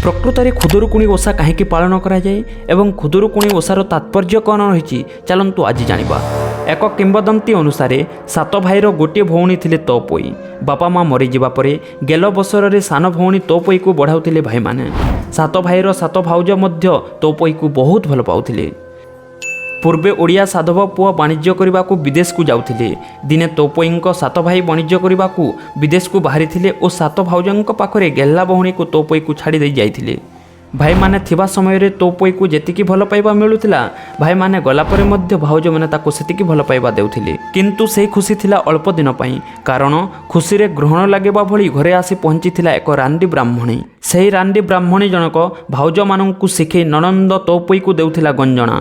ପ୍ରକୃତରେ ଖୁଦୁରୁକୁଣୀ ଓଷା କାହିଁକି ପାଳନ କରାଯାଏ ଏବଂ ଖୁଦୁରୁକୁଣୀ ଓଷାର ତାତ୍ପର୍ଯ୍ୟ କ'ଣ ରହିଛି, ଚାଲନ୍ତୁ ଆଜି ଜାଣିବା। ଏକ କିମ୍ବଦନ୍ତୀ ଅନୁସାରେ ସାତ ଭାଇର ଗୋଟିଏ ଭଉଣୀ ଥିଲେ ତପୋଇ। ବାପା ମା ମରିଯିବା ପରେ ଗେଲ ବସରରେ ସାନ ଭଉଣୀ ତପୋଇକୁ ବଢ଼ାଉଥିଲେ ଭାଇମାନେ। ସାତ ଭାଇର ସାତ ଭାଉଜ ମଧ୍ୟ ତପୋଇକୁ ବହୁତ ଭଲ ପାଉଥିଲେ। ପୂର୍ବେ ଓଡ଼ିଆ ସାଧବ ପୁଅ ବାଣିଜ୍ୟ କରିବାକୁ ବିଦେଶକୁ ଯାଉଥିଲେ। ଦିନେ ତୋପୋଇଙ୍କ ସାତ ଭାଇ ବାଣିଜ୍ୟ କରିବାକୁ ବିଦେଶକୁ ବାହାରିଥିଲେ ଓ ସାତ ଭାଉଜଙ୍କ ପାଖରେ ଗେହ୍ଲା ଭଉଣୀକୁ ତୋପୋଇକୁ ଛାଡ଼ି ଦେଇ ଯାଇଥିଲେ। ଭାଇମାନେ ଥିବା ସମୟରେ ତୋପୋଇକୁ ଯେତିକି ଭଲ ପାଇବା ମିଳୁଥିଲା, ଭାଇମାନେ ଗଲା ପରେ ମଧ୍ୟ ଭାଉଜମାନେ ତାକୁ ସେତିକି ଭଲ ପାଇବା ଦେଉଥିଲେ। କିନ୍ତୁ ସେହି ଖୁସି ଥିଲା ଅଳ୍ପ ଦିନ ପାଇଁ, କାରଣ ଖୁସିରେ ଗ୍ରହଣ ଲାଗିବା ଭଳି ଘରେ ଆସି ପହଞ୍ଚିଥିଲା ଏକ ରାଣ୍ଡି ବ୍ରାହ୍ମଣୀ। ସେହି ରାଣ୍ଡି ବ୍ରାହ୍ମଣୀ ଜଣକ ଭାଉଜମାନଙ୍କୁ ଶିଖେଇ ନଣନ୍ଦ ତୋପୋଇକୁ ଦେଉଥିଲା ଗଞ୍ଜଣା।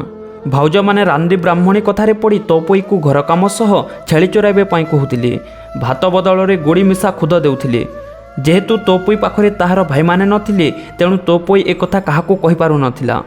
ଭାଉଜମାନେ ରାଣ୍ଡି ବ୍ରାହ୍ମଣୀ କଥାରେ ପଡ଼ି ତୋପୋଇକୁ ଘର କାମ ସହ ଛେଳି ଚରାଇବା ପାଇଁ କହୁଥିଲେ। ଭାତ ବଦଳରେ ଗୋଡ଼ି ମିଶା ଖୁଦ ଦେଉଥିଲେ। ଯେହେତୁ ତୋପୋଇ ପାଖରେ ତାହାର ଭାଇମାନେ ନଥିଲେ, ତେଣୁ ତୋପୋଇ ଏକଥା କାହାକୁ କହିପାରୁନଥିଲା।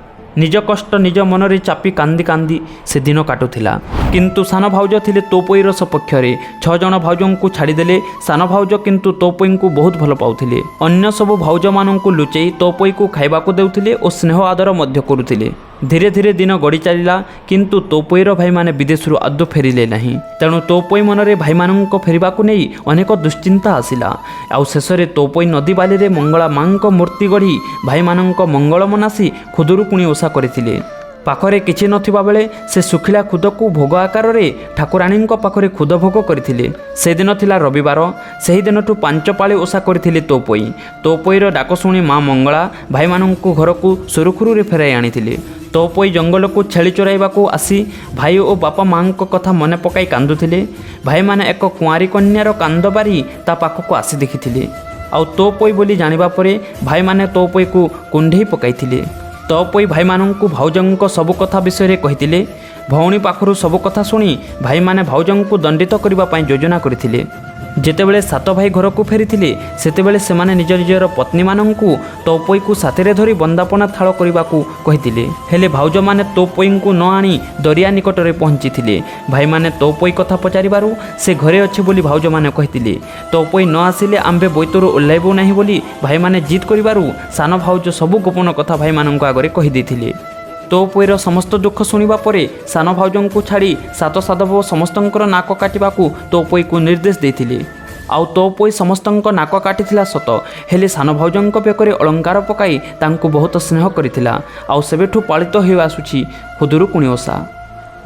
ନିଜ କଷ୍ଟ ନିଜ ମନରେ ଚାପି କାନ୍ଦି କାନ୍ଦି ସେ ଦିନ କାଟୁଥିଲା। କିନ୍ତୁ ସାନ ଭାଉଜ ଥିଲେ ତୋପୋଇର ସପକ୍ଷରେ। ଛଅ ଜଣ ଭାଉଜଙ୍କୁ ଛାଡ଼ିଦେଲେ ସାନ ଭାଉଜ କିନ୍ତୁ ତୋପୋଇଙ୍କୁ ବହୁତ ଭଲ ପାଉଥିଲେ। ଅନ୍ୟ ସବୁ ଭାଉଜମାନଙ୍କୁ ଲୁଚେଇ ତୋପୋଇକୁ ଖାଇବାକୁ ଦେଉଥିଲେ ଓ ସ୍ନେହ ଆଦର ମଧ୍ୟ କରୁଥିଲେ। ଧୀରେ ଧୀରେ ଦିନ ଗଡ଼ି ଚାଲିଲା, କିନ୍ତୁ ତୋପୋଇର ଭାଇମାନେ ବିଦେଶରୁ ଆଦୌ ଫେରିଲେ ନାହିଁ। ତେଣୁ ତୋପୋଇ ମନରେ ଭାଇମାନଙ୍କ ଫେରିବାକୁ ନେଇ ଅନେକ ଦୁଶ୍ଚିନ୍ତା ଆସିଲା। ଆଉ ଶେଷରେ ତୋପୋଇ ନଦୀ ବାଲିରେ ମଙ୍ଗଳା ମାଙ୍କ ମୂର୍ତ୍ତି ଗଢ଼ି ଭାଇମାନଙ୍କ ମଙ୍ଗଳ ମନାସି ଖୁଦୁରୁକୁଣୀ ଓଷା କରିଥିଲେ। ପାଖରେ କିଛି ନଥିବା ବେଳେ ସେ ଶୁଖିଲା ଖୁଦକୁ ଭୋଗ ଆକାରରେ ଠାକୁରାଣୀଙ୍କ ପାଖରେ ଖୁଦ ଭୋଗ କରିଥିଲେ। ସେଦିନ ଥିଲା ରବିବାର। ସେହି ଦିନଠୁ ପାଞ୍ଚ ପାଳି ଓଷା କରିଥିଲେ ତୋପୋଇ। ତୋପୋଇର ଡାକ ଶୁଣି ମା ମଙ୍ଗଳା ଭାଇମାନଙ୍କୁ ଘରକୁ ସୁରୁଖୁରୁରେ ଫେରାଇ ଆଣିଥିଲେ। ତୋପୋଇ ଜଙ୍ଗଲକୁ ଛେଳି ଚରାଇବାକୁ ଆସି ଭାଇ ଓ ବାପା ମାଙ୍କ କଥା ମନେ ପକାଇ କାନ୍ଦୁଥିଲେ। ଭାଇମାନେ ଏକ କୁଆଁରୀ କନ୍ୟାର କାନ୍ଦ ବାରି ତା ପାଖକୁ ଆସି ଦେଖିଥିଲେ। ଆଉ ତୋପୋଇ ବୋଲି ଜାଣିବା ପରେ ଭାଇମାନେ ତୋପୋଇକୁ କୁଣ୍ଢେଇ ପକାଇଥିଲେ। ତପୋଇ ଭାଇମାନଙ୍କୁ ଭାଉଜଙ୍କ ସବୁ କଥା ବିଷୟରେ କହିଥିଲେ। ଭଉଣୀ ପାଖରୁ ସବୁ କଥା ଶୁଣି ଭାଇମାନେ ଭାଉଜଙ୍କୁ ଦଣ୍ଡିତ କରିବା ପାଇଁ ଯୋଜନା କରିଥିଲେ। ଯେତେବେଳେ ସାତ ଭାଇ ଘରକୁ ଫେରିଥିଲେ, ସେତେବେଳେ ସେମାନେ ନିଜ ନିଜର ପତ୍ନୀମାନଙ୍କୁ ତୋପୋଇକୁ ସାଥିରେ ଧରି ବନ୍ଦାପନା ଥାଳ କରିବାକୁ କହିଥିଲେ। ହେଲେ ଭାଉଜମାନେ ତୋପୋଇଙ୍କୁ ନ ଆଣି ଦରିଆ ନିକଟରେ ପହଞ୍ଚିଥିଲେ। ଭାଇମାନେ ତୋପୋଇ କଥା ପଚାରିବାରୁ ସେ ଘରେ ଅଛି ବୋଲି ଭାଉଜମାନେ କହିଥିଲେ। ତୋପୋଇ ନ ଆସିଲେ ଆମ୍ଭେ ବୋଇତରୁ ଓହ୍ଲାଇବୁ ନାହିଁ ବୋଲି ଭାଇମାନେ ଜିଦ୍ କରିବାରୁ ସାନ ଭାଉଜ ସବୁ ଗୋପନ କଥା ଭାଇମାନଙ୍କ ଆଗରେ କହିଦେଇଥିଲେ। ତୋପୋଇର ସମସ୍ତ ଦୁଃଖ ଶୁଣିବା ପରେ ସାନ ଭାଉଜଙ୍କୁ ଛାଡ଼ି ସାତ ସାଧବ ସମସ୍ତଙ୍କର ନାକ କାଟିବାକୁ ତୋପୋଇକୁ ନିର୍ଦ୍ଦେଶ ଦେଇଥିଲେ। ଆଉ ତୋପୋଇ ସମସ୍ତଙ୍କ ନାକ କାଟିଥିଲା ସତ, ହେଲେ ସାନ ଭାଉଜଙ୍କ ବେକରେ ଅଳଙ୍କାର ପକାଇ ତାଙ୍କୁ ବହୁତ ସ୍ନେହ କରିଥିଲା। ଆଉ ସେବେଠୁ ପାଳିତ ହୋଇ ଆସୁଛି ଖୁଦୁରୁକୁଣୀ ଓଷା।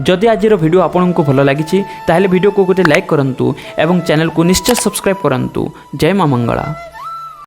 ଯଦି ଆଜିର ଭିଡ଼ିଓ ଆପଣଙ୍କୁ ଭଲ ଲାଗିଛି, ତାହେଲେ ଭିଡ଼ିଓକୁ ଗୋଟେ ଲାଇକ୍ କରନ୍ତୁ ଏବଂ ଚ୍ୟାନେଲକୁ ନିଶ୍ଚୟ ସବସ୍କ୍ରାଇବ୍ କରନ୍ତୁ। ଜୟ ମା ମଙ୍ଗଳା।